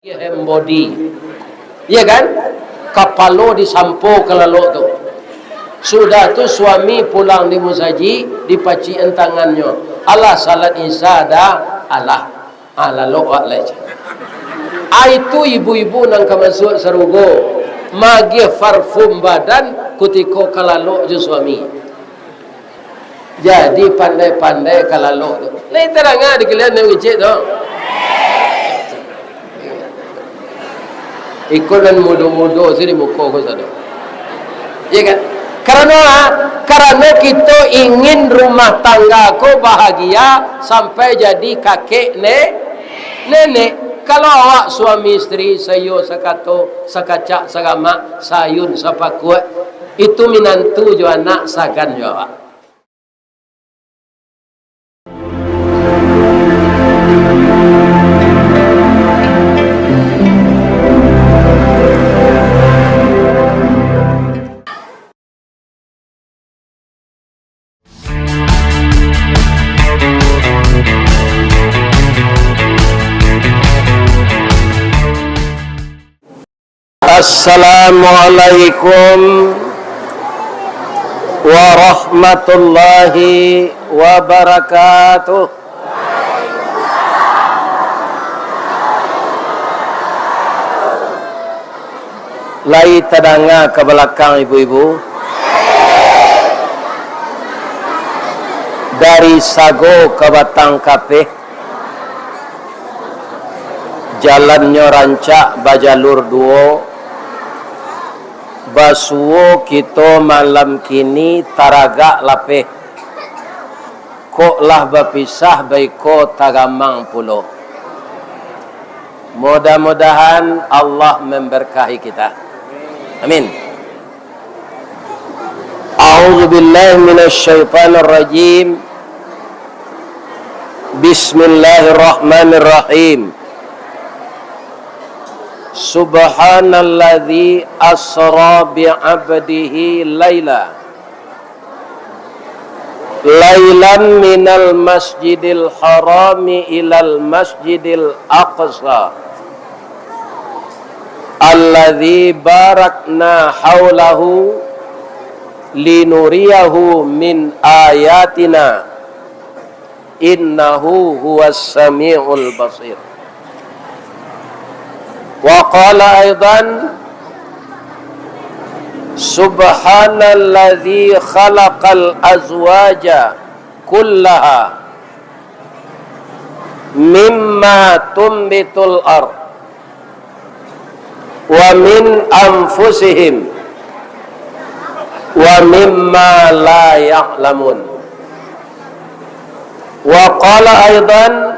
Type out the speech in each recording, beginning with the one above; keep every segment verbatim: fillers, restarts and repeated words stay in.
Hand body. Iya kan? Kapalo disampo ka lalok tu. Sudah tu suami pulang di musajik, dipacikan tangannyo. Alah salat Isya dah, alah. Ah, lalok awak lai. Ah, itu ibu-ibu nan ka masuak sarugo. Magiah parfum badan kutiko ka lalok jo suami. Jadi pandai-pandai ka lalok tu. Lai tadanga di kalian nan ngecek tu. Iko nan mudo-mudo si di muko ko sado. Iya kan? Karano, ah, karano kito ingin rumah tangga ko bahagia sampai jadi kakek ne-, nenek. Kalau awak suami isteri saiyo sakato, sakacak sagamak, saayun sapakuak, itu minantu jo anak sagan jo awak. Assalamualaikum warahmatullahi wabarakatuh. Lai tadanga ka balakang ibu-ibu? Dari sago ka batang kapeh, jalannyo rancak bajalur duo, basuo kito malam kini taragak lapeh. Kok lah bapisah baiko tagamang pulo. Mudah-mudahan Allah memberkahi kita. Amin. A'udzubillahi minasyaitonirrajim. Bismillahirrahmanirrahim. Subhanalladzi asra bi'abdihi laila. Lailan minal masjidil harami ilal masjidil aqsa. Alladzi barakna haulahu linuriyahu min ayatina. Innahu huwas sami'ul basir. Wa qala aidan, subhanalladzi khalaqal azwaja kullaha mimma tumbitul ard wa min anfusihim wa mimma la ya'lamun. Wa qala aidan,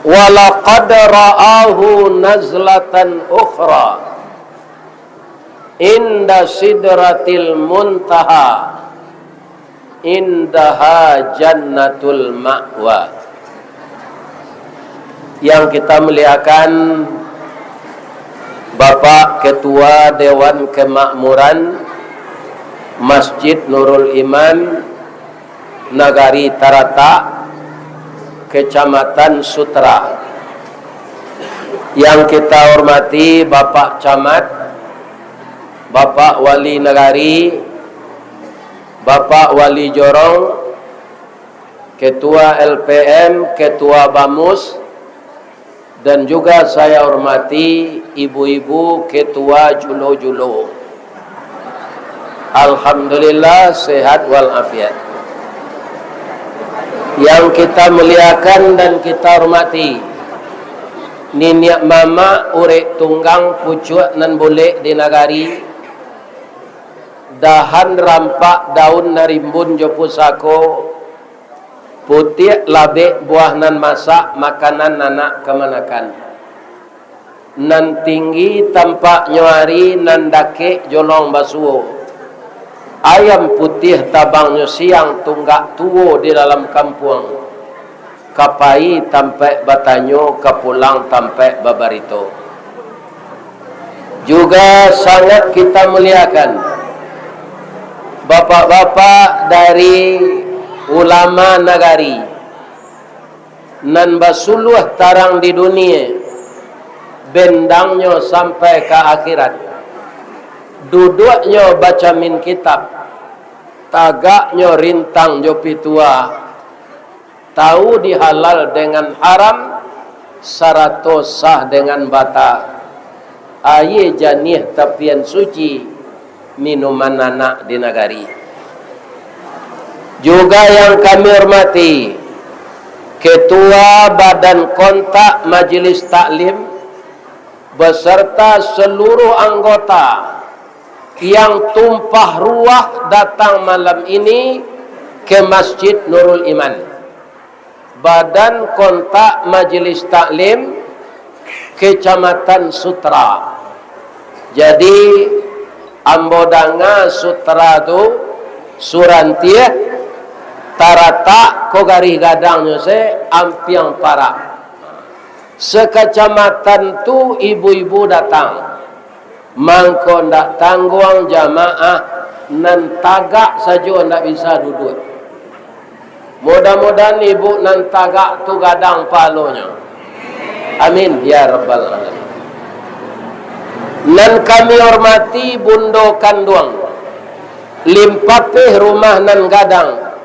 wa laqad ra'ahu nazlatan ukhra inda sidratil muntaha, indaha jannatul ma'wa. Yang kita muliakan Bapak Ketua Dewan Kemakmuran Masjid Nurul Iman, Nagari Taratak, Kecamatan Sutra. Yang kita hormati Bapak Camat, Bapak Wali Nagari, Bapak Wali Jorong, Ketua L P M, Ketua Bamus, dan juga saya hormati ibu-ibu ketua julo-julo. Alhamdulillah, sehat walafiat. Yang kita muliakan dan kita hormati, niniak mamak urek tunggang pucuak nan bulek di nagari, dahan rampak daun nan rimbun jo pusako, putiak labek buah nan masak, makanan anak kamanakan. Nan tinggi tampaknyo ari, nan dakek jolong basuo. Ayam putiah tabangnyo siang, tunggak tuo di dalam kampuang. Ka pai tampaik batanyo, ka pulang tampaik babarito. Juga sangat kita muliakan bapak-bapak dari ulama nagari nan basuluah tarang di dunia, Bendangnyo sampai ka akhirat. Duduaknyo bacamin kitab. Tagaknyo rintang jo pitua. Tahu di halal dengan haram, sarato sah dengan bata. Aia janiah tapian suci, minuman anak di nagari. Juga yang kami hormati, Ketua Badan Kontak Majelis Taklim beserta seluruh anggota yang tumpah ruah datang malam ini ke Masjid Nurul Iman. Badan Kontak Majelis Taklim Kecamatan Sutra. Jadi, ambo danga Sutra tu, Surantiah, taratak ko garih gadangnyo se, Ampiang Parak. Sekecamatan tu ibu-ibu datang. Mangko ndak tangguang jamaah nan tagak sajo ndak bisa duduak. Mudah-mudahan ibu nan tagak tu gadang pahalonyo. Amin, ya rabbal alamin. Nan kami hormati Bundo Kanduang, Limpapeh Rumah Nan Gadang,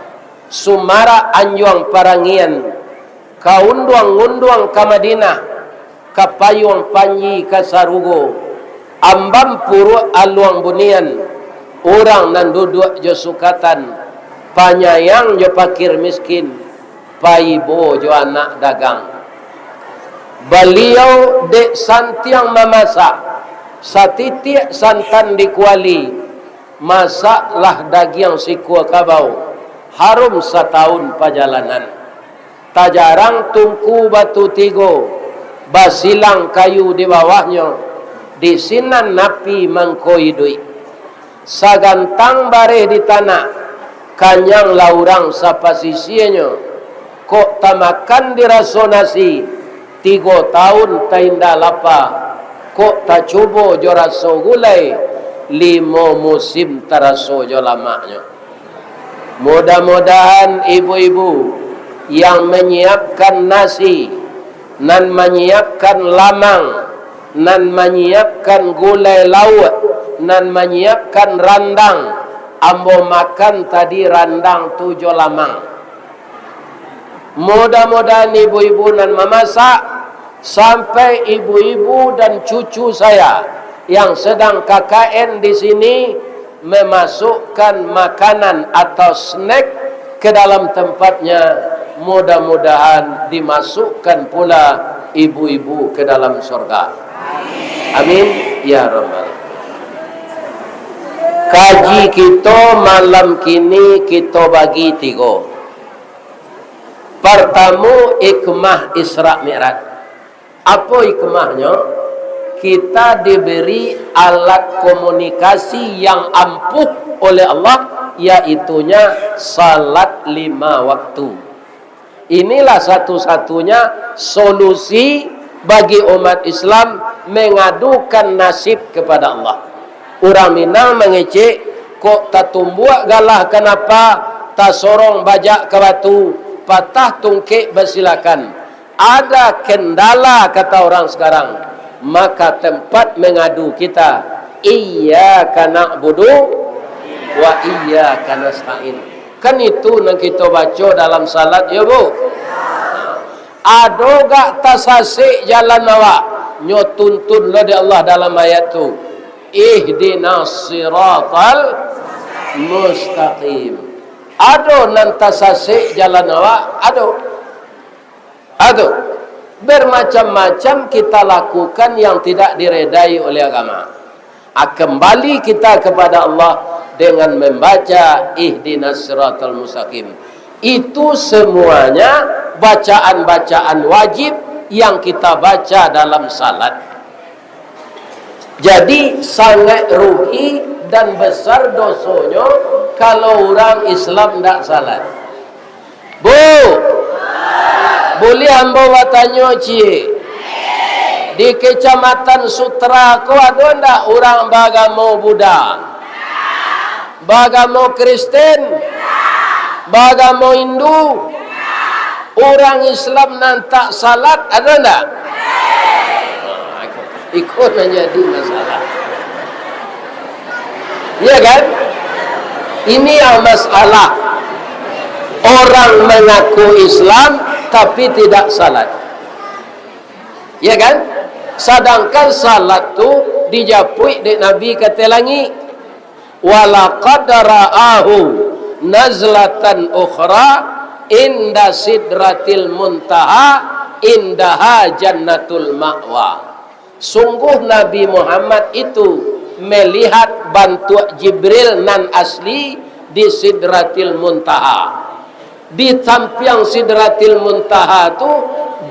Sumarak Anjuang Parangian, ka unduang-unduang ka Madinah, ka payuang panji ka sarugo, ambam puruak aluang bunian, urang nan duduak jo sukatan, panyayang jo pakir miskin, paibo jo anak dagang. Baliau dek santiang mamasak, satitiak santan di kuali, masaklah dagiang sikua kabau, harum satahun pajalanan. Tajarang tungku batu tigo, basilang kayu di bawahnyo, di sinan api mangko iduik. Sagantang bareh di tanak, kanyanglah urang sapasisianyo. Kok tamakan di raso nasi, tigo taun tainda lapa. Kok tacubo jo raso gulai, limo musim taraso jo lamaknyo. Mudah-mudahan ibu-ibu yang manyiapkan nasi, nan manyiapkan lamang, nan manyiapkan gulai lauak, nan manyiapkan randang, ambo makan tadi randang tu jo lamang. Mudah-mudahan ibu-ibu nan mamasak, sampai ibu-ibu dan cucu saya yang sedang K K N di sini memasukkan makanan atau snack ke dalam tempatnya, mudah-mudahan dimasukkan pula ibu-ibu ke dalam surga. Amin, ya rabbal. Kaji kito malam kini kito bagi tigo. Partamo, hikmah Isra Mi'raj. Apo hikmahnyo? Kita diberi alat komunikasi yang ampuh oleh Allah, yaitunya salat lima waktu. Inilah satu-satunya solusi bagi umat Islam mengadukan nasib kepada Allah. Urang Minang mangecek, kok tatumbuak galah kanapa, tasorong bajak ka batu, patah tungkek basilakan. Ada kendala, kata orang sekarang, maka tempat mengadu kita, iyyaka na'budu wa iyyaka nasta'in. Kan itu nan kito baco dalam salat, yo, Bu? Ado gak tasasek jalan awak? Nyo tuntun lo dek Allah dalam ayat tu. Ihdinas siratal mustaqim. Ado nan tasasek jalan awak? Ado. Ado. Bermacam-macam kita lakukan yang tidak diredai oleh agama. Ah, kembali kita kepada Allah dengan membaca Ihdinas Siratal Mustaqim. Itu semuanya bacaan-bacaan wajib yang kita baca dalam salat. Jadi, sangat rugi dan besar dosonyo kalau urang Islam ndak salat. Bu, buliah ambo batanyo ciek? Di Kecamatan Sutra ko ado ndak urang baagamo Buddha? Baagamo Kristen? Baagamo Hindu? Urang Islam nan tak salat ado ndak? Iko nan jadi masalah. Iya kan? Ini yang masalah. Orang mengaku Islam tapi tidak salat. Iya kan? Sadangkan salat tu dijapuik dek Nabi ka ateh langik. "Walaqad ra'ahu nazlatan ukhra inda sidratil muntaha indaha jannatul ma'wa." Sungguh Nabi Muhammad itu melihat bantuak Jibril nan asli di Sidratil Muntaha. Di sampiang Sidratil Muntaha tu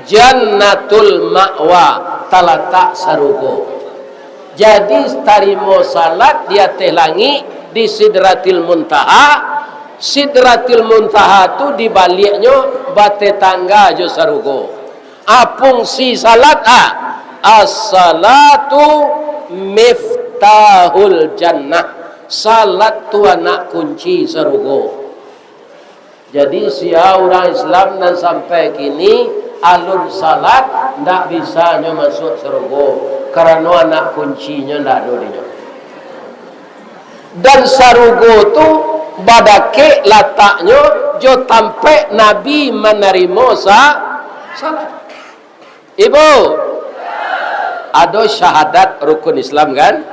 Jannatul Ma'wa, talatak sarugo. Jadi, tarimo salat di ateh langik, di Sidratil Muntaha. Sidratil Muntaha tu di baliaknyo batetangga jo sarugo. A, fungsi salat, a, as-salatu miftahul jannah. Salat tu anak kunci sarugo. Jadi, sia urang Islam nan sampai kini, alun salat, ndak bisa nyo masuak sarugo, karano anak kuncinyo ndak ado di nyo. Dan sarugo tu badakek lataknyo jo tampek Nabi manarimo sa-, salat. Ibu, ado syahadat rukun Islam, kan?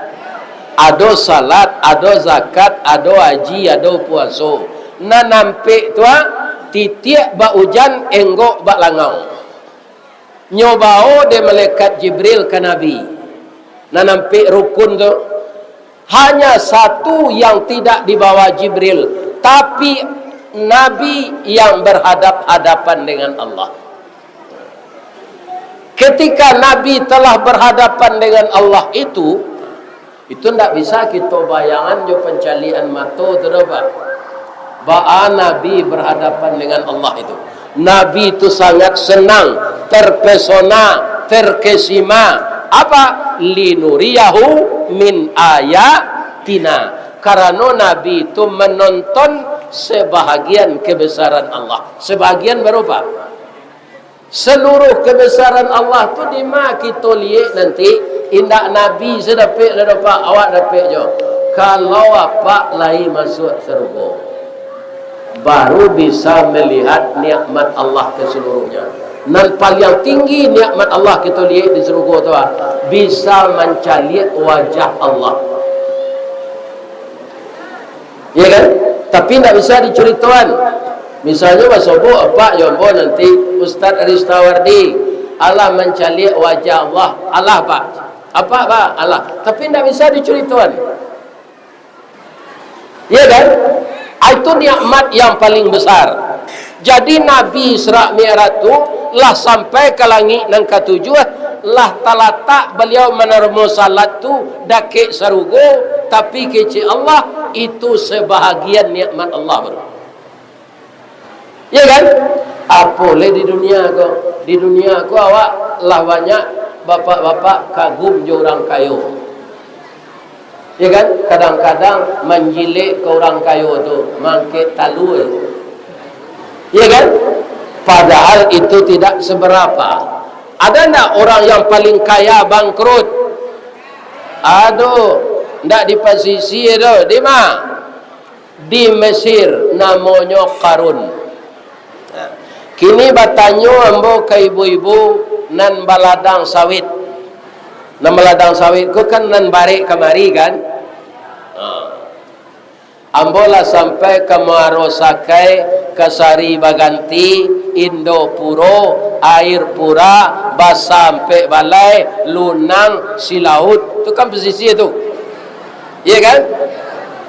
Ado salat, ado zakat, ado haji, ado puaso. Nan ampek tu, ah, titiak bak ujan, enggok bak langau. Nyo bao dek malaikat Jibril ka Nabi. Nan ampek rukun tu. Hanya satu yang tidak dibawa Jibril, tapi Nabi yang berhadap-hadapan dengan Allah. Ketika Nabi telah berhadapan dengan Allah itu, itu ndak bisa kito bayangan jo pancaliakan mato tu doh, Pak. Baa Nabi berhadapan dengan Allah itu. Nabi tu sangat senang, terpesona, terkesima. Apa? "Linuriyahu min ayatina." Karano Nabi tu menonton sebahagian kebesaran Allah. Sebahagian bara, Pak? Seluruh kebesaran Allah tu dima kito liek nanti? Indak Nabi se dapek lah doh, Pak, awak dapek jo. Kalau apak lai masuak sarugo, baru bisa melihat nikmat Allah keseluruhnya. Nan paliang tinggi nikmat Allah kito liek di sarugo tu, ah, bisa mancaliak wajah Allah. Iya kan? Tapi ndak bisa dicuritoan. Misalnyo basobok apak jo ambo nanti, "Ustaz Ristawardi, alah mancaliak wajah Allah." Alah, Pak. Apak, Pak, alah. Tapi ndak bisa dicuritoan. Iya kan? Ah, itu nikmat yang paling besar. Jadi, Nabi Isra Mi'raj tu lah sampai ka langik nan katujuah, lah talatak baliau manarimo salat tu dakek sarugo, tapi kecek Allah, itu sebahagian nikmat Allah baru. Ya kan? Apo lai di dunia ko? Di dunia ko awak lah banyak bapak-bapak kagum jo urang kayo. Ya kan? Kadang-kadang manjilek ka urang kayo tu, mangkek talua. Ya kan? Padahal itu tidak seberapa. Ada ndak orang yang paling kaya bangkrut? Aduh, ndak di pasisia doh, di ma? Di Mesir, namonyo Karun. Nah, kini batanyo ambo ka ibu-ibu nan baladang sawit. Nan baladang sawit ko kan nan barek kamari kan? Nah. Ambo lah sampai ka Muaro Sakai, ka Sari Baganti, Indopuro, Air Pura, Basa Ampek Balai, Lunang, Silaut. Tu kan pasisia tu. Iya kan?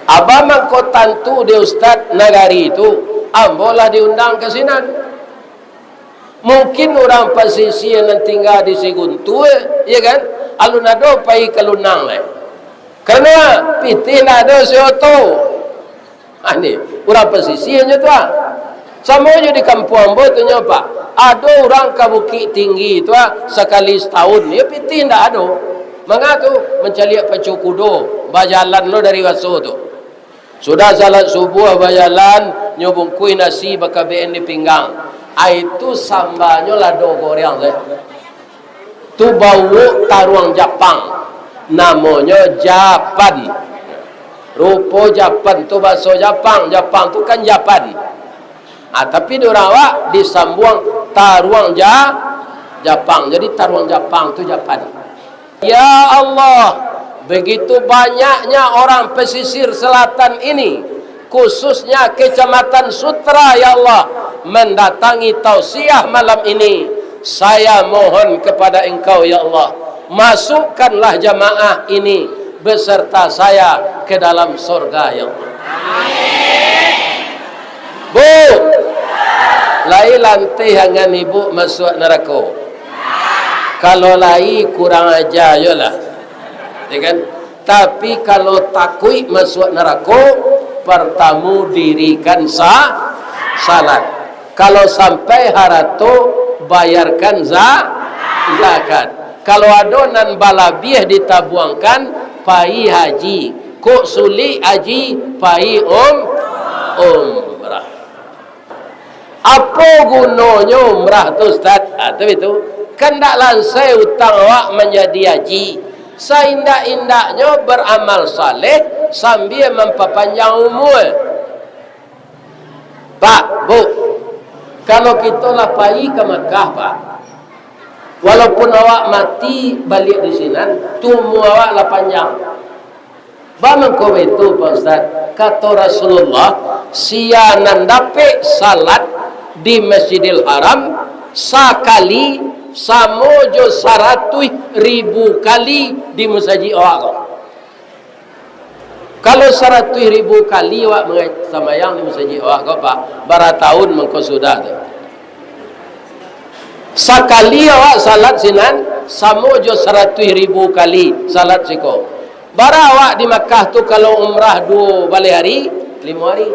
Abah mangko tantu dek Ustaz Nagari tu, ambo lah diundang ka sinan. Mungkin urang pasisia nan tingga di Siguntua, ya kan, alun ado pai ka Lunang lai. Karano pitih ndak ado seoto. Ah, ni, urang pasisia nyo tu, ah. Samo jo di kampuang ambo tu nyo, Pak. Ado urang ka Bukik Tinggi tu, ah, sakali satahun, yo pitih ndak ado. Manga tu, mancaliak pacu kudo, bajalan lo dari Waso tu. Sudah salat subuah bajalan, nyo bungkuih nasi bakabek-an di pinggang. Ai tu sambanyo lado goreng tu. Tu bauak taruang Japang, namonyo Japan. Rupo Japan tu bahaso Japang, Japang tu kan Japan. Ah, tapi di urang awak disambuang taruang Ja-, Japang. Jadi taruang Japang tu Japan. Ya Allah, begitu banyaknya orang pesisir selatan ini, khususnya Kecamatan Sutra, ya Allah, mendatangi tausiah malam ini. Saya mohon kepada Engkau, ya Allah, masukkanlah jamaah ini beserta saya ke dalam sorga, ya Allah. Bu, lai lanteh angan ibu masuak narako? Kalau lai, kurang aja yo lah. Ya kan? Tapi kalau takuik masuak narako, partamo dirikan sa-, salat. Kalau sampai harato, bayarkan za-, zakat. Kalau ado nan balabiah ditabuangkan, pai haji. Kok sulik haji, pai um-, umrah. Apo gunonyo umrah tu, Ustaz? Ah, tu itu. Kan dak lansai utang awak manjadi haji. Saindak-indaknyo baramal saleh sambia mampapanjang umua. Pak, Bu, kalau kito lah pai ka Makkah, Pak, walaupun awak mati baliak di sinan, tu umua awak lah panjang. Baa mangko baitu, Pak Ustaz? Kato Rasulullah, sia nan dapek salat di Masjidil Haram sakali, samo jo saratuih ribu kali di masajik awak ko. Kalau saratuih ribu kali awak manga-, sambayang di masajik awak ko, Pak, bara taun mangko sudah tu? Sakali awak salat sinan, samo jo saratuih ribu kali salat siko. Bara awak di Makkah tu, kalau umrah duo baleh ari, limo ari.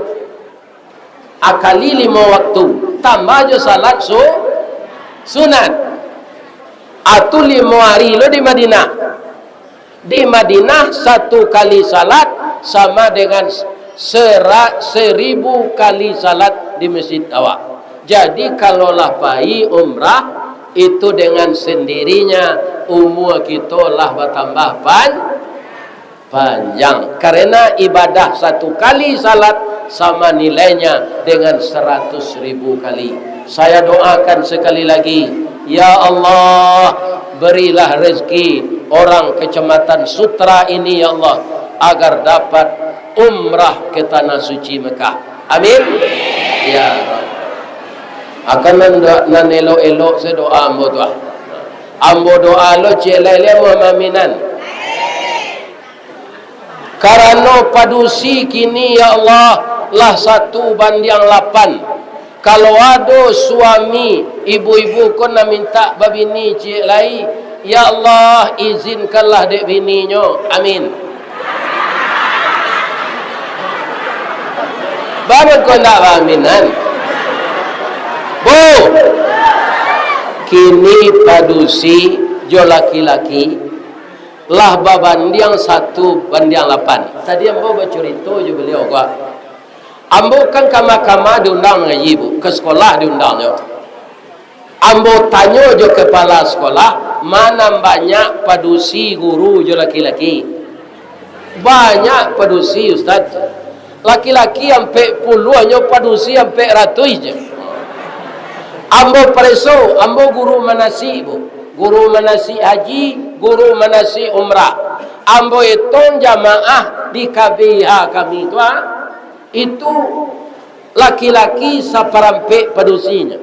Akali limo waktu, tambah jo salat su-, sunat. Atu limo ari lo di Madinah. Di Madinah, satu kali salat sama dengan sera-, seribu kali salat di masjid awak. Jadi, kalau lah pai umrah, itu dengan sendirinya umua kito lah batambah pan-, panjang. Karena ibadah satu kali salat sama nilainya dengan seratus ribu kali. Saya doakan sekali lagi, ya Allah, berilah rezeki orang Kecamatan Sutra ini, ya Allah, agar dapat umrah ke Tanah Suci Mekah. Amin. Ya Rabb. Akan nan do-, nan elok-elok se doa ambo tu, ah. Ambo doa lo, ciek lai, liak mah maaminan. Karano padusi kini, ya Allah, lah satu bandiang lapan. Kalau ado suami ibu-ibu ko nan mintak babini ciek lai, ya Allah, izinkanlah dek bininyo. Amin. Baa mangko ndak baaminan? Bu, kini padusi jo laki-laki lah babandiang satu bandiang lapan. Tadi ambo bacurito jo baliau ko. Ambo kan kama-kama diundang mangaji, Bu, ka sikolah diundang jo. Ambo tanyo jo kapalo sikolah, ma nan banyak padusi guru jo laki-laki? Banyak padusi, Ustaz. Laki-laki ampek puluah, nyo padusi ampek ratuih je. Ambo pareso, ambo guru manasik, Bu. Guru manasik haji, guru manasik umrah. Ambo etong jamaah di K B H kami tu, ah, itu laki-laki saparampek padusinyo.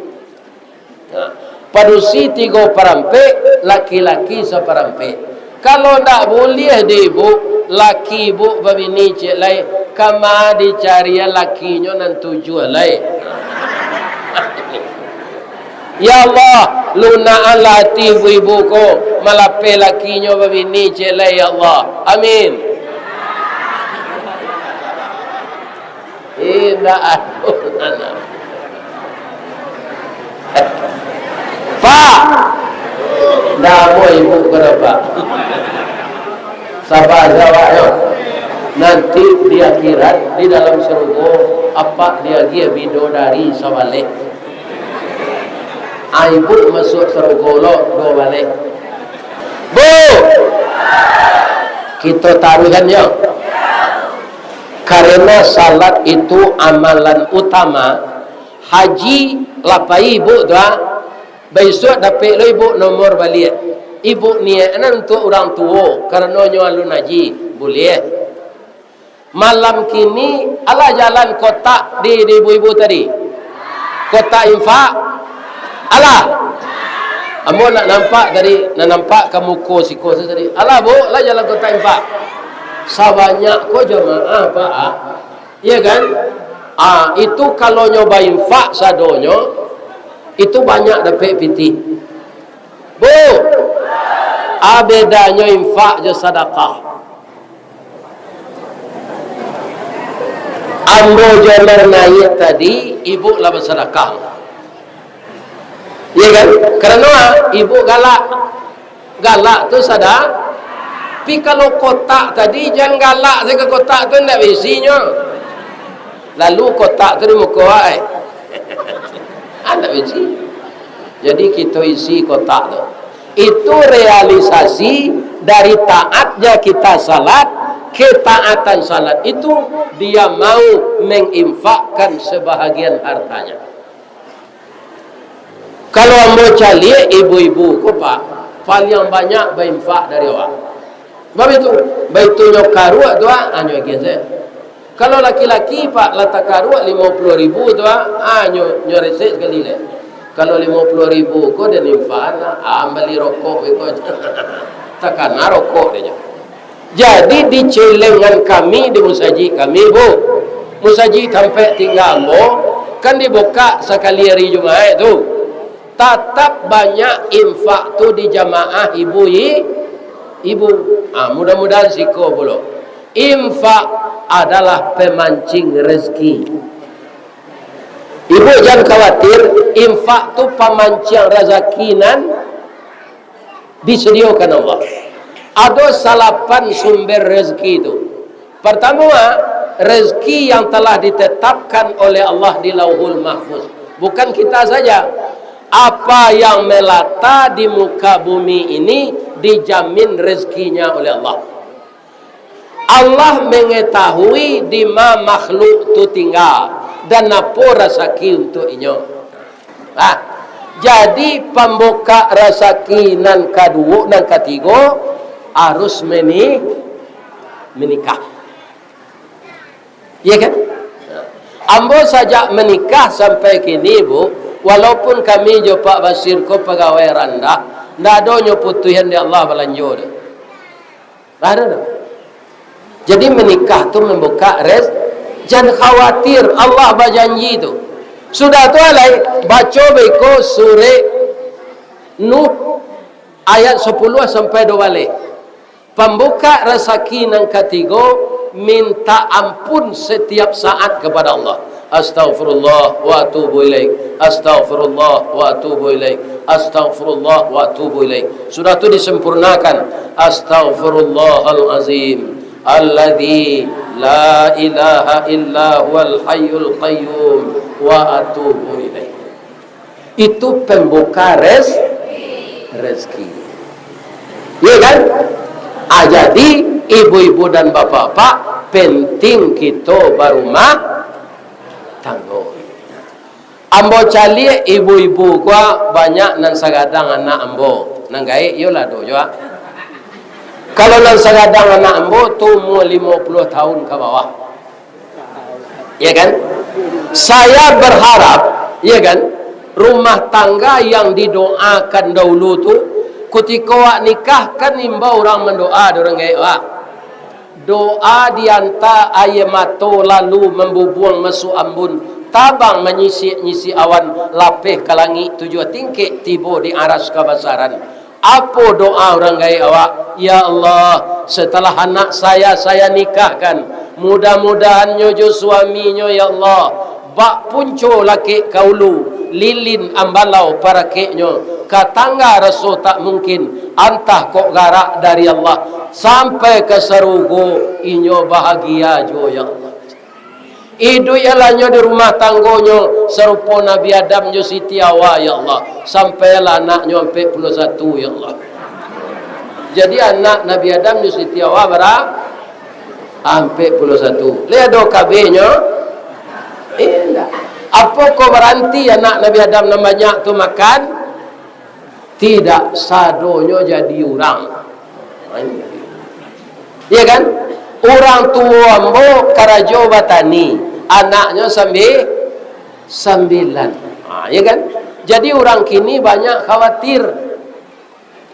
Nah, padusi tigo parampek, laki-laki saparampek. Kalau ndak buliah di ibu, laki ibu babini ciek lai, kama dicarian lakinyo nan tujuah lai. Ya Allah, lunakanlah ati ibu-ibu ko, malapeh lakinyo babini ciek lai, ya Allah. Amin. Indak ado nan. Pak! Namo ibu ko dah, Pak? Saba sajo awak yo. Nanti di akhirat, di dalam sarugo, apak diagiah bidodari sabaleh. Ah, ibu masuak sarugo lo duo baleh. Kito taruihannyo. Karena salat itu amalan utama, haji lah pai ibuk tu, ah. Baisuak dapek lo ibuk nomor baliak. Ibuk niaik nan untuak urang tuo, karano nyo alun haji, buliah. Malam kini, alah jalan kotak di, di ibu-ibu tadi. Kotak infak. Alah. Ambo nak nampak tadi, nak nampak ka muko siko tu tadi. Alah, Bu, lah jalan kotak infak. Sabanyak ko jamaah, Pak, ah. Iya kan? Ah, itu kalau nyo bainfak sadonyo, itu banyak dapek pitih. Bu, ah, bedanyo infak jo sadakah. Ambo jo nan nayiak tadi, ibuk lah basadakah. Iya kan? Karano, ah, ibuk galak. Galak tu sada-, tapi kalau kotak tadi, jan galak sajo ka kotak tu, ndak baisinyo. Lalu kotak tu di muko ai. Ah, ndak baisi. Jadi kito isi kotak tu. Itu realisasi dari taatnya kita salat, ketaatan salat itu dia mau menginfakkan sebahagian hartanya. Kalau ambo caliak ibu-ibu ko, Pak, paliang banyak bainfak dari awak. Baitu, baitu nyo karuak tu, ah, nyo agiah sajo. Kalau laki-laki, Pak, lah takaruak limo puluah ribu tu, ah, ah, nyo, nyo resek sakali lai. Kalau limo puluah ribu ko den infak, ah, bali rokok iko. Takana rokok dek nyo. Jadi, di celengan kami, di musajik kami, Bu, musajik tampek tingga ambo, kan dibukak sakali ari Jumaik tu. Tatap banyak infak tu di jamaah ibu-i-, ibu. Ah, mudah-mudahan siko pulo. Infak adalah pemancing rezeki. Ibu jan khawatir, infak tu pamanciang razaki nan disadiokan Allah. Ado salapan sumber rezeki tu. Pertama, rezeki yang telah ditetapkan oleh Allah di Lauhul Mahfuz. Bukan kita saja. Apa yang melata di muka bumi ini dijamin rezekinya oleh Allah. Allah mengetahui di ma makhluk tu tingga dan apo rasaki untuk inyo. Nah, jadi pambukak rasaki nan kaduo, nan katigo, harus meni-, menikah. Iya kan? Ambo sajak menikah sampai kini, Bu, walaupun kami jo Pak Basir ko pagawai randah, ndak ado nyo putuihan dek Allah balanjo tu. Lah ado tu. Jadi, menikah tu mambukak rez-, jan khawatir, Allah bajanji tu. Sudah tu alai, baco beko surek Nuh ayat sapuluah sampai duo baleh. Pambukak rasaki nan katigo, minta ampun setiap saat kepada Allah. Astaghfirullah wa atubu ilaik. Astaghfirullah wa atubu ilaik. Astaghfirullah wa atubu ilaik. Sudah tu disempurnakan. Astaghfirullahal azim alladzi la ilaha illa huwal hayyul qayyum wa atubu ilaik. Itu pembuka rez-, rezeki. Iya kan? Ah, jadi, ibu-ibu dan bapak-bapak, penting kito barumah tanggo. Ambo caliak ibu-ibu ko banyak nan sagadang anak ambo. Nan gaek iyolah do juo. Kalau nan sagadang anak ambo tu umua limo puluah tahun ka bawah. Ya kan? Saya berharap, ya kan, rumah tangga yang didoakan dahulu tu, kutiko awak nikah, kan imbau urang mandoa, dek urang gaek awak. Doa dianta aia mato lalu mambubuang masuak ambun, tabang manyisik-nyisik awan, lapeh ka langik tujuah tingkek, tibo di aras kabasaran. Apo doa urang gaek awak? Ya Allah, setelah anak saya, saya nikahkan, mudah-mudahannyo jo suaminyo, ya Allah, bak punco lakek ka ulu, lilin ambalau parakeknyo, ka tangga raso tak mungkin, antah kok garak dari Allah, sampai ka sarugo inyo bahagia juo, ya Allah. Iduik alanyo di rumah tanggonyo sarupo Nabi Adam jo Siti Hawa, ya Allah. Sampailah anaknyo ampek puluah satu, ya Allah. Jadi, anak Nabi Adam jo Siti Hawa bara? Ampek puluah satu. Lai ado kabihnyo? Indak. Apokoh baranti anak Nabi Adam nan banyak tu makan? Tidak, sadonyo jadi urang. Iya kan? Urang tuo ambo karajo batani, anaknyo sambi-, sambilan. Ha, iya kan? Jadi, urang kini banyak khawatir.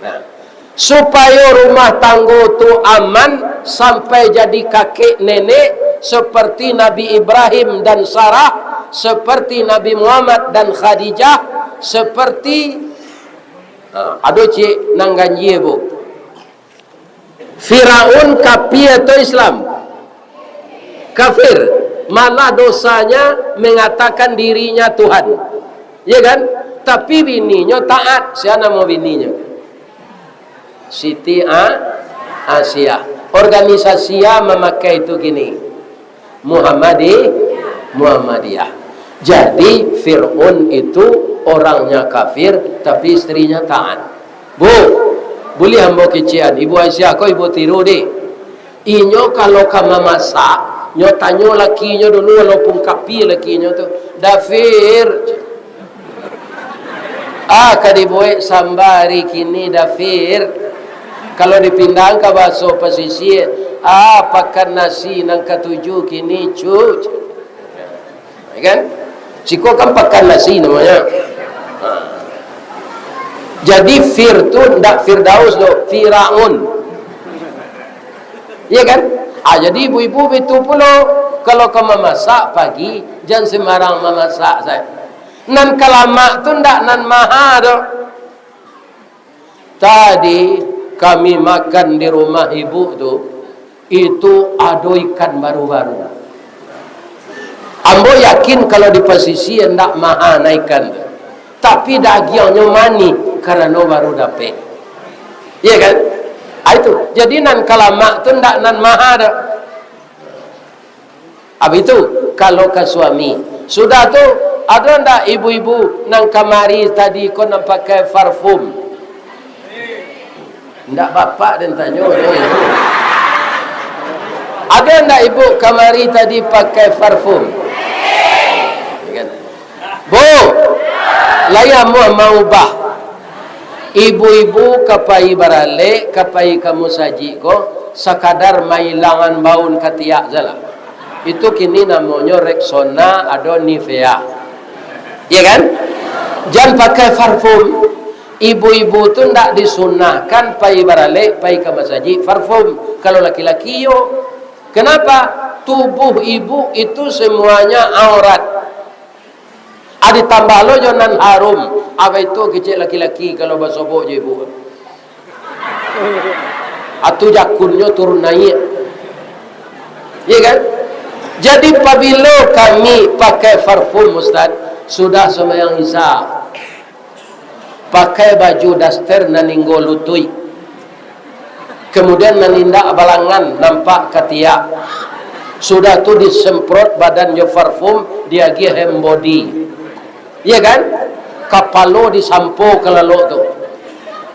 Nah, supayo rumah tanggo tu aman sampai jadi kakek nenek, seperti Nabi Ibrahim dan Sarah, seperti Nabi Muhammad dan Khadijah, seperti, ha, ado ciek nan ganjia, Bu. Firaun kapia atau Islam? Kafir. Malah dosanya mengatakan dirinya Tuhan. Ya kan? Tapi bininyo taat. Sia namo bininyo? Siti A-, Asiah. Organisasi a mamakai itu kini? Muhammadi-, Muhammadiyah. Jadi, Fir'aun itu orangnya kafir, tapi istrinya taat. Bu, buliah ambo kecekan, Ibu Aisyah ko ibu tiru, deh. Inyo kalau ka mamasak, nyo tanyo lakinyo dulu, walaupun kapia lakinyo tu, "Dafir, ah, ka dibuek samba ari kini, Dafir?" Kalau dipindahan ka bahaso pasisia, "Ah, pakan nasi nan katuju kini, Cu?" Ya kan? Siko kan pakan nasi namonyo. Ha. Jadi, Fir tu ndak Firdaus doh, Firaun. Iya kan? Ah, jadi ibu-ibu bitu pulo, kalau ka mamasak pagi, jan sembarang mamasak sajo. Nan ka lamak tu ndak nan maha doh. Tadi kami makan di rumah ibu tu, itu ado ikan baru-baru. Ambo yakin kalau di pasisia ndak maha na ikan tu, tapi dagiangnyo manih karano baru dapek. Iya kan? Ah, itu. Jadi nan ka lamak tu ndak nan maha doh. Abih tu, kalau ka suami. Sudah tu, ado ndak ibu-ibu nan kamari tadi ko nan pakai parfum? Ndak bapak den tanyo, yo, ibu. Ado ndak ibu kamari tadi pakai parfum? Ya kan? Bu, lai amuah maubah. Ibu-ibu ka pai baralek, ka pai ka musajik ko, sakadar mailangan baun katiak sajolah. Itu kini namonyo Rexona, ado Nivea. Iya kan? Jan pakai parfum. Ibu-ibu tu ndak disunahkan pai baralek, pai ka masajik parfum. Kalau laki-laki, iyo. Kenapa? Tubuh ibu itu semuanya aurat. Ah, ditambah lo jo nan harum. Apo itu kecek laki-laki kalau basobok jo ibu? Atu jakunnyo turun naiak. Iya kan? Jadi, pabilo kami pakai parfum, Ustaz, sudah sumbayang Isya. Pakai baju daster nan ninggo lutuik. Kamudian, nan indak balangan nampak katiak. Sudah tu disemprot badan jo parfum, diagiah hand body. Iya kan? Kapalo disampo ka lalok tu.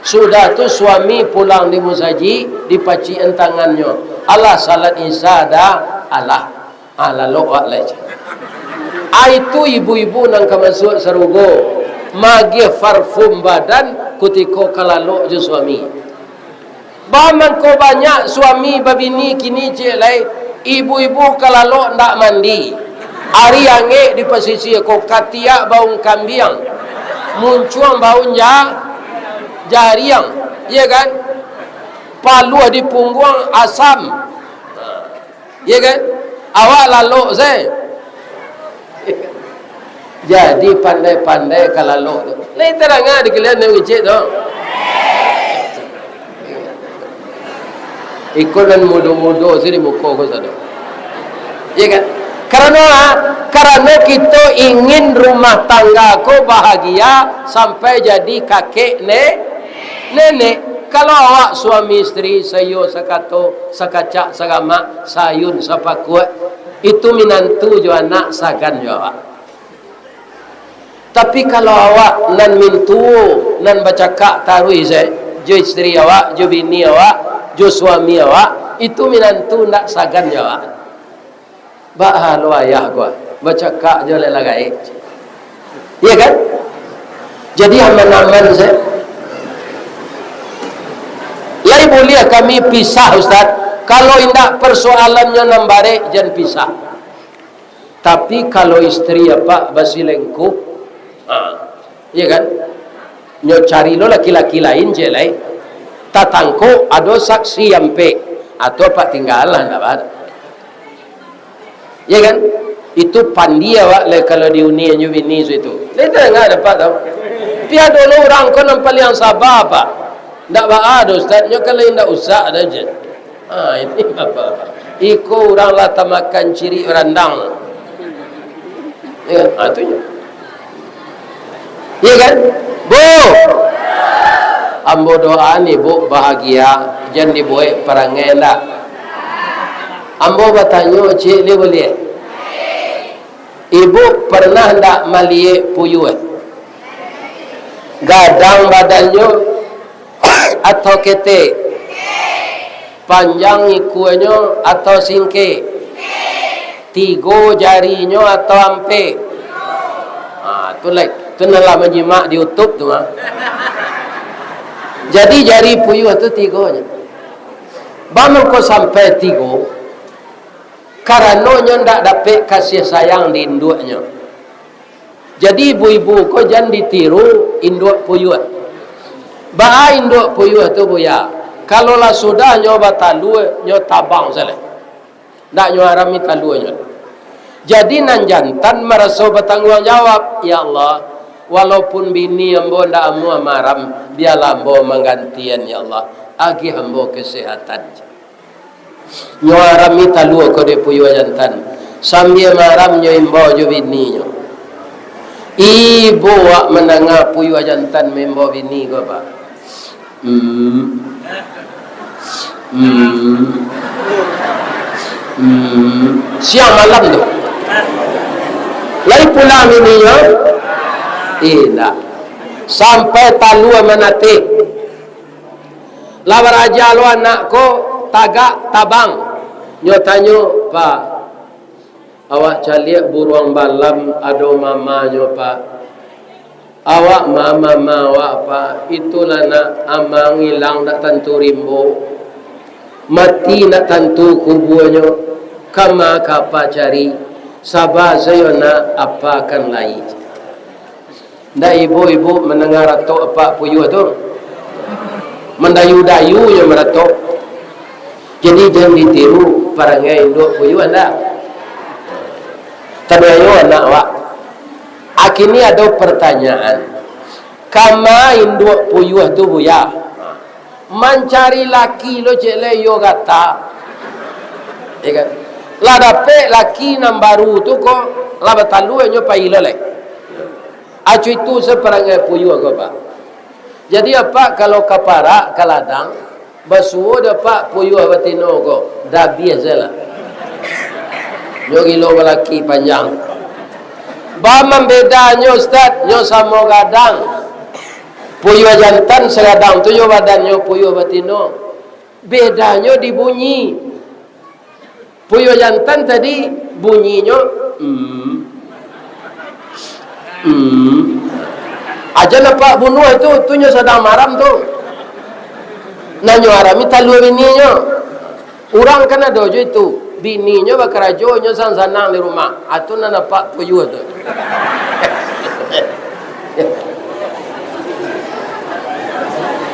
Sudah tu suami pulang di musajik, dipacikan tangannyo. Alah salat Isya dah, alah. Ah, lalok awak lai, cek. Ah, itu ibu-ibu nan ka masuak sarugo, magiah parfum badan kutiko ka lalok jo suami. Bamangko banyak suami babini kini, cek lai, ibu-ibu ka lalok ndak mandi. Ari angek di pasisia ko, katiak baun kambiang, muncuang baun ja-, jariang, iya kan? Paluah di pungguang asam. Iya kan? Awak lalok se. Jadi pandai-pandai ka lalok tu. Lai tarang ah di kalian nan ngecek tu. Iko nan mudo-mudo se di muko ko sado. Iya kan? Karano, ah, karano kito ingin rumah tangga ko bahagia sampai jadi kakek ne-, nenek. Kalau awak suami isteri saiyo sakato, sakacak saramak, saayun sapakuak, itu minantu jo anak sagan jo awak. Tapi kalau awak nan mintuo, nan bacakak taruih se, jo istri awak, jo bini awak, jo suami awak, itu minantu ndak sagan jo awak. Baa lo ayah ko, bacakak jo lai lah gaek. Iya kan? Jadi aman-aman saja. Lai buliah kami pisah, Ustaz? Kalau indak persoalannyo nan barek, jan pisah. Tapi kalau istri apak basilengkuh, ha, iya kan? Nyo cari lo laki-laki lain, cek lai. Tatangkok ado saksi ampek, atau apak tinggal lah, ndak baa. Iya kan? Itu pandi awak lai kalau diuni jo bini su itu. Lai tadanga dek apak tu. Tapi ado lo urang ko nan paliang saba, Pak. Ndak baa doh, Ustaz, nyo kan lai ndak usah dah je. Ha, ini apa? Iko urang lah tamakan cirik randang. Ya, ha, tu nyo. Iya kan? Bu! Ambo doa ni, Bu, bahagia, jan dibuek parangai ndak. Ambo batanyo, cik, lai buliah? Ibu pernah ndak maliek puyuah? Gadang badannyo atau ketek? Panjang ikuanyo atau singkek? Tigo jarinyo atau ampek? Ha, tu lai, tu nan lah manyimak di YouTube tu, ha. Jadi jari puyuah tu tigonyo. Baa mangko sampai tigo? Karano nyo ndak dapek kasih sayang di induaknyo. Jadi, ibu-ibu ko jan ditiru induak puyuah. Baa induak puyuah tu, Buya? Kalau lah sudah nyo batalua, nyo tabang sajo. Ndak nyo arami taluanyo. Jadi, nan jantan maraso batangguang jawab, "Ya Allah, walaupun bini ambo ndak amuah maaram, bialah ambo manggantian, ya Allah. Agiah ambo kesehatan." Nyo arami talua ko dek puyuah jantan. Sambia maaram nyo imbau jo bininyo. Ibo wak mandanga puyuah jantan maimbau bini ko, Pak. Hmm. Hmm. Hmm. Siang malam tu. Lai pulang bininyo? Indak. Sampai talua manateh. Lah baraja lo anak ko, tagak tabang. Nyo tanyo, "Pak, awak caliak buruang balam ado mamanyo, Pak. Awak ma-, mama awak, Pak, itulah nak amang ilang ndak tantu rimbo. Mati ndak tantu kubuanyo. Kama ka Apak cari? Saba sajo nak, Apak kan lai." Ndak ibo-ibo mandanga ratok apak puyuah tu? Mandayu-dayu jo maratok. Jadi, jan ditiru parangai induak puyuah, ndak? Taniayo anak awak. Akini ado partanyaan. Kama induak puyuah tu, Buya? Mancari laki lo, cek lai, iyo gata. Ya kan? Lah dapek laki nan baru tu ko, lah batalua nyo pai lo lai. Acu itu saparangai puyuah ko, Pak. Jadi, apak kalau ka parak, ka ladang, basuo dek apak puyuah batino ko, dabiah sajolah. Nyo gilo balaki panjang. Ba mambedanyo, Ustaz, nyo samo gadang. Puyuah jantan sagadang tu jo badannyo puyuah batino. Bedanyo di bunyi. Puyuah jantan tadi bunyinyo, hmm. Hmm. Aja nampak bunuah tu, tu nyo sadang maram tu. Nan nyo arami talua bininyo. Urang kan ado jo itu, bininyo bakarajo, nyo sanang-sanang di rumah. Ah, tu nan nampak puyuah tu.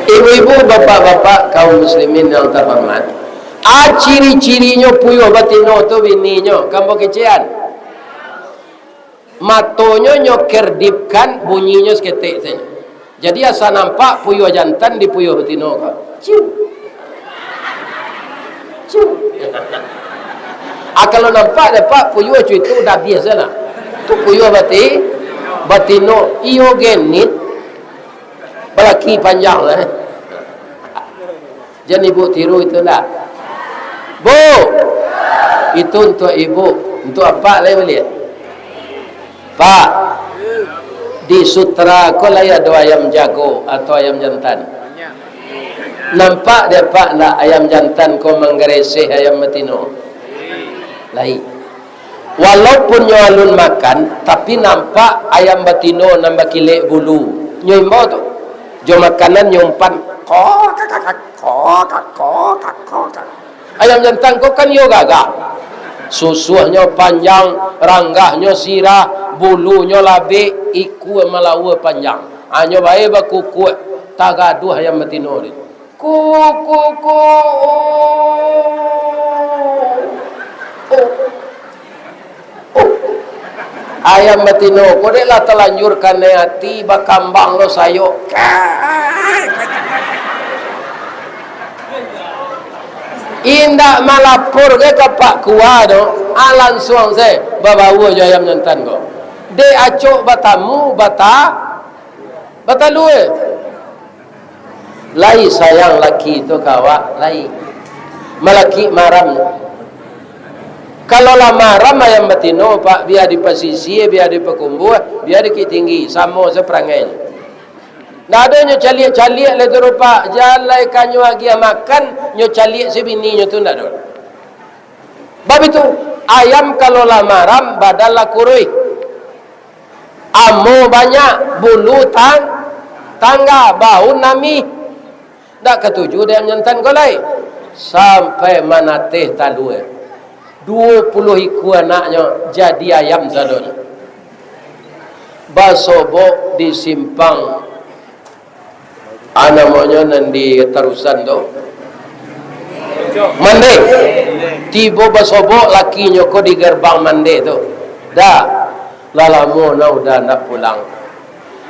Ibu-ibu, bapak-bapak, kaum muslimin yang terhormat, a, ciri-cirinyo puyuah batino tu bininyo, kambo kecekan. Matonyo nyo kerdipkan, bunyinyo saketek sajo. Jadi, asa nampak puyuah jantan di puyuah batino ko. Ciu. Ciu. Ah, kalau nampak dek apak puyuah cuy tu, udah biaso lah. Tu puyuah bati-, batino, iyo genit. Balaki panjang lah. Jan ibu tiru itu ndak? Bu, itu untuk ibu, untuk apak lai baliak. Pak, di Sutra ko lai ado ayam jago atau ayam jantan? Nampak dek apak ndak ayam jantan ko manggareseh ayam batino? Lai. Walaupun nyo alun makan, tapi nampak ayam batino nan bakilek bulu. Nyo imbau tu. Jo makanan nyo umpan. Kokakak, kokak, kokak, kokak. Ayam jantan ko kan iyo gagah. Susuahnyo panjang, ranggahnyo sirah, bulunyo labek, ikua malawa panjang. Hanyo bae bakukuak, tagaduah ayam batino tu. Ku, ku, ku. Ayam batino ko dek lah talanjur kanai ati, bakambang lo sayok. Indak malapor ge ka Pak Kua tu, ah, lansuang se babaua jo ayam jantan ko. Dek acok batamu, bata-, batalua. Lai sayang laki tu ka awak, lai. Malakik maram. Kalau lah maram ayam batino, Pak, bia dipasisia, bia dipakumbuah, bia dikik tinggi, samo saparangai. Ndak ado nyo caliak-caliak lai tu, Pak. Jan lai ka nyo agiah makan, nyo caliak si bininyo tu, ndak ado. Bab itu, ayam kalau lah maram, badan lah kuruih. Amo banyak, bulu tang-, tangga, bau namih. Ndak katuju dek ayam jantan ko lai. Sampai manateh talua. Duo puluah ikua anaknyo jadi ayam sadonyo. Basobok di simpang, ah, namonyo nan di Tarusan tu. Mande. Tibo basobok lakinyo ko di gerbang mande tu. Da, lah lamo nah Uda ndak pulang.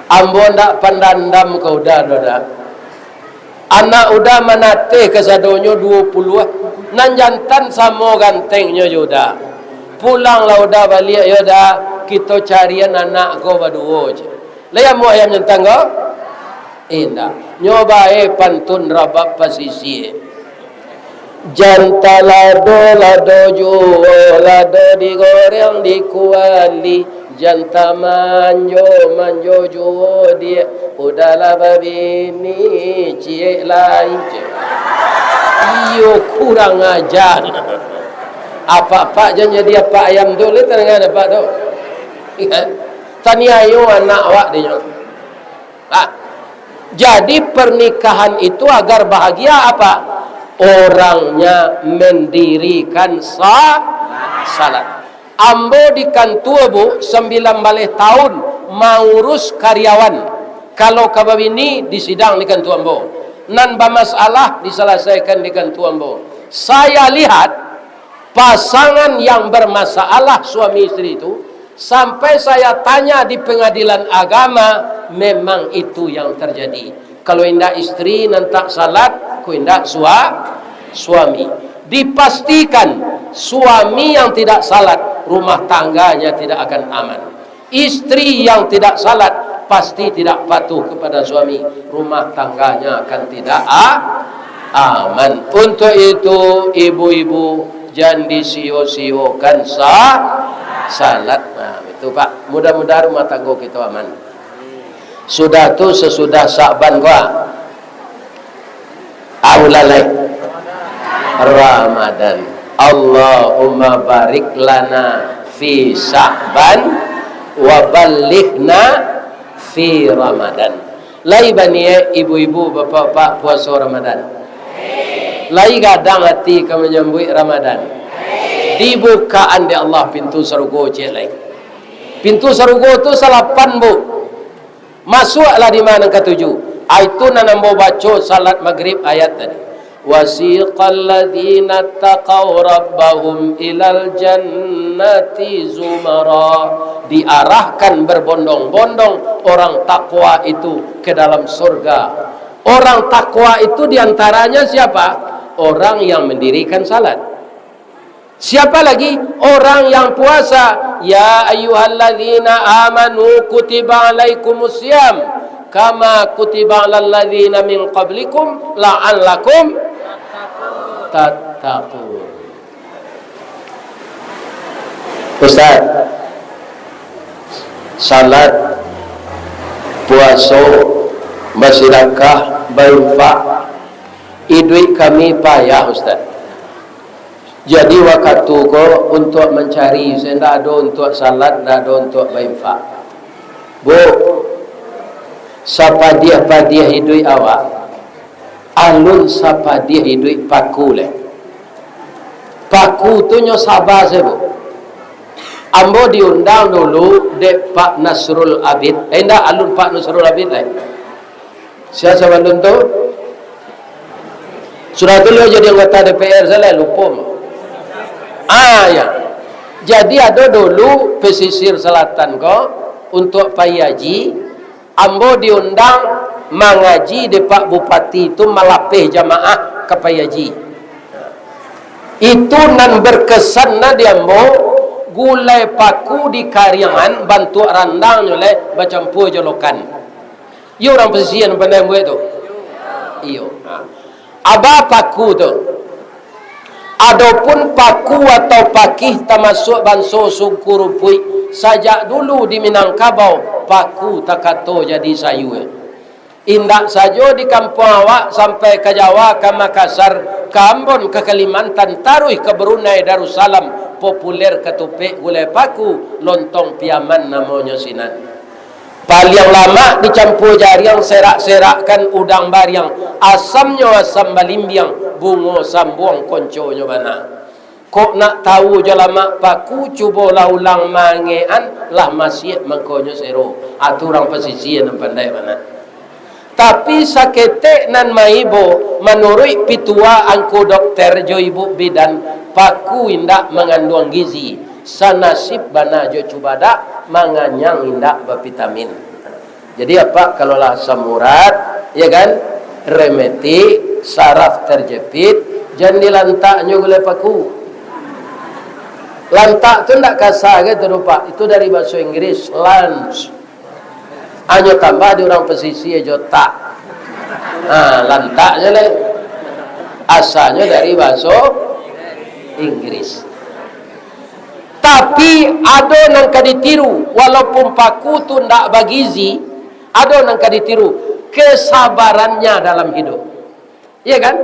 Ambo ndak pandandam ka Uda doh, Da. Anak Uda manateh kasadonyo duo puluah, nan jantan samo gantengnyo jo Uda. Pulanglah Uda baliak yo, Da, kito carian anak ko baduo, ceh. Lai amuah ayam jantan ko? Indak. Nyo bae pantun rabab pasisia. Janta lado, lado juo, lado digoreng di kuali. Janta manjo, manjo juo diak. Udahlah babini, ciek lai, ceh. Iyo, kurang ajar. Apak-apak jan jadi apak ayam tu, lai tadanga apak tu. Kan? Taniayo anak awak dinyo. Nah, jadi pernikahan itu agar bahagia apa? Orangnya mendirikan sa-, salat. Ambo di kantua, Bu, sambilan baleh tahun maurus karyawan. Kalau ka babini, disidang di kantua ambo. Nan bamasalah disalasaikan di kantua ambo. Saya lihat, pasangan yang bermasalah suami istri itu, sampai saya tanya di pengadilan agama, memang itu yang terjadi. Kalau indak istri nan tak salat, ko indak sua-, suami. Dipastikan, suami yang tidak salat, rumah tangganya tidak akan aman. Istri yang tidak salat, pasti tidak patuh kepada suami, rumah tangganya akan tidak a-, aman. Untuk itu, ibu-ibu, jan disio-siokan sa-, salat. Nah, itu, Pak. Mudah-mudahan rumah tangga kita aman. Sudah tu, sesudah Sa'ban, Pak. Au lalai Ramadan. Allahumma barik lana fi Sya'ban wa ballighna fi Ramadan. Lai baniaik ibu-ibu, bapak-bapak puaso Ramadan? Lai gadang ati ka manyambuik Ramadan? Dibukaan dek Allah pintu sarugo ciek lai. Pintu sarugo tu salapan, Bu. Masuaklah di ma nan katuju. Ah, itu nan ambo baco salat Magrib ayat tadi. Wasiqal ladzina taqau rabbahum ilal jannati zumara. Diarahkan berbondong-bondong orang takwa itu ke dalam surga. Orang takwa itu diantaranya siapa? Orang yang mendirikan salat. Siapa lagi? Orang yang puasa. Ya ayyuhalladzina amanu kutiba alaikumus siyam kama kutiba alal ladzina min qablikum la'allakum tattaqun. Ustaz, salat, puaso, basidakah, bainfak, Iduik kami payah, Ustaz. Jadi wakatu ko untuak mancari, se ndak ado untuak salat, ndak ado untuak bainfak. Bu, sapadiah-padiah iduik awak, alun sapadiah iduik paku lai. Paku tu nyo saba se, Bu. Ambo diundang dulu dek Pak Nasrul Abid. Eh, indak, alun Pak Nasrul Abid lai. Sia sabalun tu? Sudah tu baliau jadi anggota D P R, salah, lupo. Ah, ya. Jadi ado dulu pesisir selatan ko, untuak pai haji, ambo diundang mangaji dek Pak Bupati tu, malapeh jamaah ka pai haji. Itu nan berkesan na di ambo, gulai paku dikariangan, bantuak randang nyo lai, bacampua jo lokan. Iyo, urang pasisia nan pandai mambuek tu. Iyo. Ha. Aba paku tu. Adopun paku atau pakih tamasuak banso sungku rumpuik. Sajak dulu di Minangkabau, paku takato jadi sayua. Indak sajo di kampuang awak, sampai ka Jawa, ka Makassar, ka Ambon, ka Kalimantan, taruih ka Brunei Darussalam, populer katupek gulai paku, lontong Piaman namonyo sinan. Paliang lamak dicampua jariang, serak-serakkan udang bariang, asamnyo asam balimbiang, bungo sambuang konconyo bana. Kok nak tawu jo lamak paku, cubolah ulang mangekan, lah masiak mangkonyo sero. Atu urang pasisia nan pandai bana. Tapi saketek nan maibo, manuruik pitua angku dokter jo ibu bidan, paku indak manganduang gizi, sanasib bana jo cubadak, manganyang indak bapitamin. Jadi apak kalau lah asam urat, ya kan, rematik, saraf terjepit, jan dilantaknyo gulai paku. Lantak tu ndak kasa gitu, Pak. Itu dari bahasa Inggris, lunch. Hanyo tambah di urang pasisia jo tak. Ha, lantak je lah. Asalnyo dari bahasa Inggris. Tapi ado nan ka ditiru, walaupun paku tu ndak bagizi, ado nan ka ditiru, kesabarannya dalam hidup. Iya kan?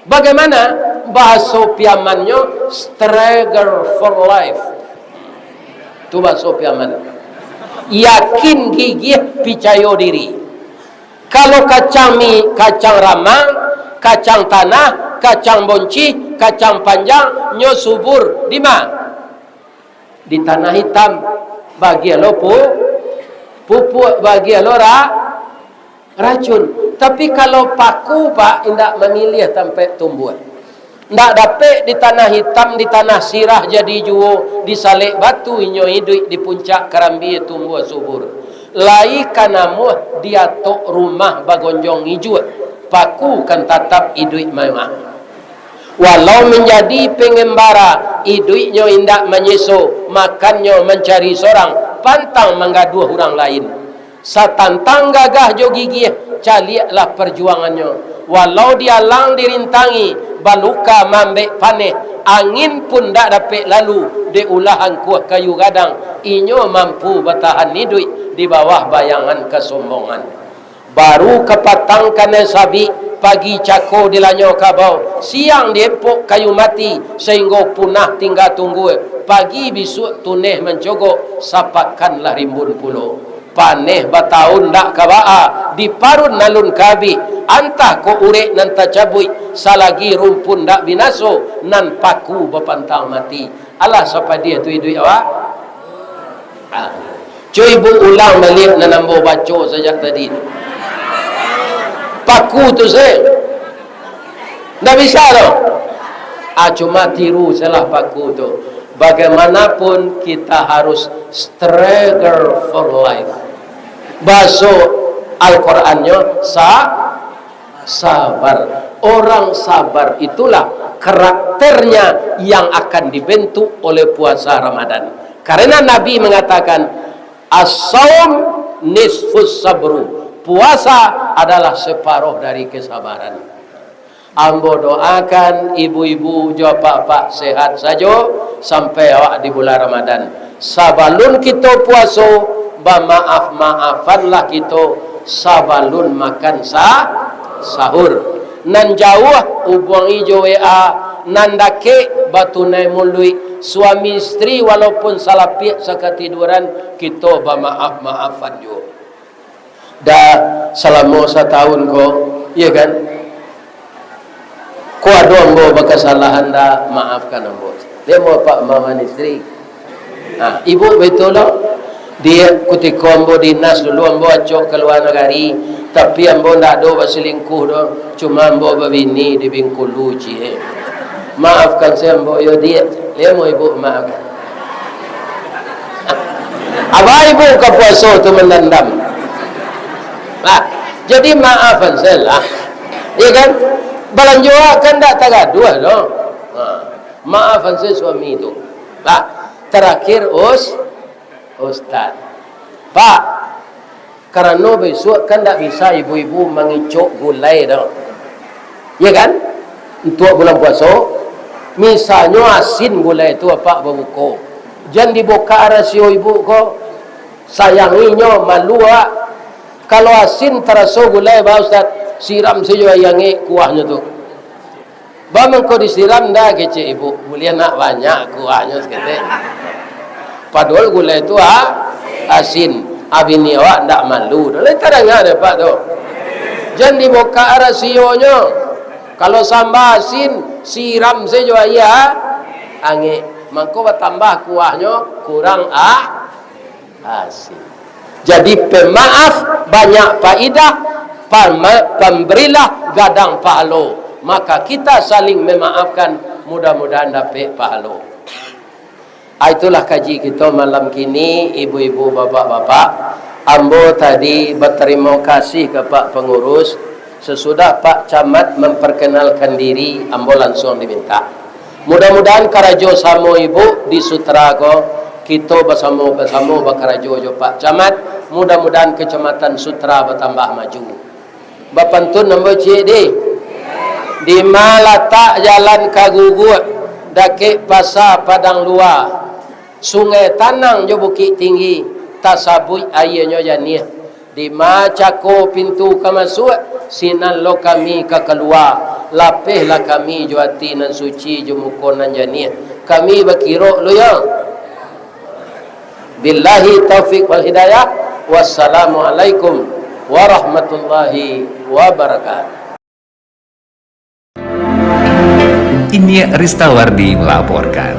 Bagaimana bahaso Piamannyo? Struggle for life. Tu bahaso Piaman. Yakin, gigih, picayo diri. Kalau kacang mi-, kacang ramang, kacang tanah, kacang boncih, kacang panjang, nyo subur, di ma? Di tanah hitam. Bagian lo pu-, pupuk, bagian lo ra-, racun. Tapi kalau paku, Pak, indak mamiliah tampek tumbuah. Ndak dapek di tanah hitam, di tanah sirah jadi juo, di salek batu inyo iduik, di puncak karambia tumbuah subur. Lai ka namuah di atok rumah bagonjong ijuak, paku kan tatap iduik mewah. Walau manjadi pengembara, iduiknyo indak manyeso, makannyo mancari sorang, pantang manggaduah urang lain. Satantang gagah jo gigih, caliaklah parjuangannyo. Walau dialang dirintangi, baluka maambek paneh, angin pun ndak dapek lalu, dek ulah angkuah kayu gadang, inyo mampu batahan iduik di bawah bayangan kasombongan. Baru kapatang kanai sabik, pagi cako dilanyau kabau, siang diempok kayu mati, sainggo punah tingga tunggua, pagi bisuak tuneh mancogok, sapakan lah rimbun pulo. Paneh batahun ndak ka baa, diparun alun ka abih, antah kok urek nan tacabuik, salagi rumpun ndak binaso, nan paku bapantang mati. Alah sapadiah tu iduik awak. Ah. Cubo ibu ulang baliak nan ambo baco sajak tadi tu. Paku tu se. Ndak bisa tu. Ah, cuma tiru salah paku tu. Bagaimanapun kita harus struggle for life. Bahaso Al-Qurannyo sa-, sabar. Orang sabar itulah karakternya yang akan dibentuk oleh puasa Ramadan. Karena Nabi mengatakan, "As-saum nisfus sabru." Puasa adalah separuh dari kesabaran. Ambo doakan ibu-ibu jo apak-apak sehat sajo, sampai awak di bulan Ramadan. Sabalun kito puaso, bamaaf-maafanlah kito sabalun makan sa-, sahur. Nan jauah, hubuangi jo W A. Nan dakek, batunai muluik. Suami istri, walaupun salapiak sakatiduran, kito bamaaf-maafan juo. Dah salamo satahun ko, iyo kan? Ko ado ambo bakasalahan, dah maafkan ambo. Dia mau pak maman istri. Nah, ibu baitulah. Dia kutiko ambo dinas dulu, ambo acok ka lua nagari, tapi ambo ndak ado basilingkuh doh. Cuma ambo babini di Bengkulu, ciek. Maafkan sajo ambo, yo, Diak. Lemo ibu maafkan. Abah ibu ka puaso tu mandandam. Nah, jadi maafkan sajo lah. Iya kan? Balanjo kan ndak tagaduah doh. Nah, maafkan sajo suami tu. Nah, terakhir, Us-, Ustaz. Pak, karano bisuak kan ndak bisa ibu-ibu mangicok gulai doh. Iya kan? Untuak bulan puaso, misalnyo asin gulai tu, Apak, babuko. Jan dibukak rasio ibu ko, sayanginyo, malu awak. Kalau asin taraso gulai, bah, Ustaz, siram sajo aia angek kuahnyo tu. Bah, mangko disiram ndak, kecek ibu? Buliah nak banyak kuahnyo saketek. Padohal gulai tu, ah, asin. Ah, bini awak ndak malu doh. Lai tadanga dek Apak tu. Jan dibukak rasionyo. Kalau samba asin, siram sajo aia angek. Mangko batambah kuahnyo, kurang, ah, asin. Jadi, pemaaf banyak faedah, pama-, pambarilah gadang pahalo. Maka kita saling memaafkan, mudah-mudahan dapek pahalo. Ah, itulah kaji kito malam kini, ibu-ibu, bapak-bapak. Ambo tadi batarimo kasih ka Pak Pangurus, sasudah Pak Camat mamparkanalkan diri, ambo lansuang dimintak. Mudah-mudahan karajo samo ibu di Sutra ko, kito basamo-basamo bakarajo jo Pak Camat, mudah-mudahan Kecamatan Sutra batambah maju. Bapantun ambo ciek di, di ma latak jalan ka Guguak, dakek Pasa Padang Lua, Sungai Tanang jo Bukik Tinggi, tasabuik aianyo janiah. Di ma cako pintu ka masuak, sinan lo kami ka kalua. Lapehlah kami jo ati nan suci, jo muko nan janiah. Kami bakirok lu yo. Billahi taufik wal hidayah. Wassalamualaikum warahmatullahi wabarakatuh. Inyiak Ristawardi melaporkan.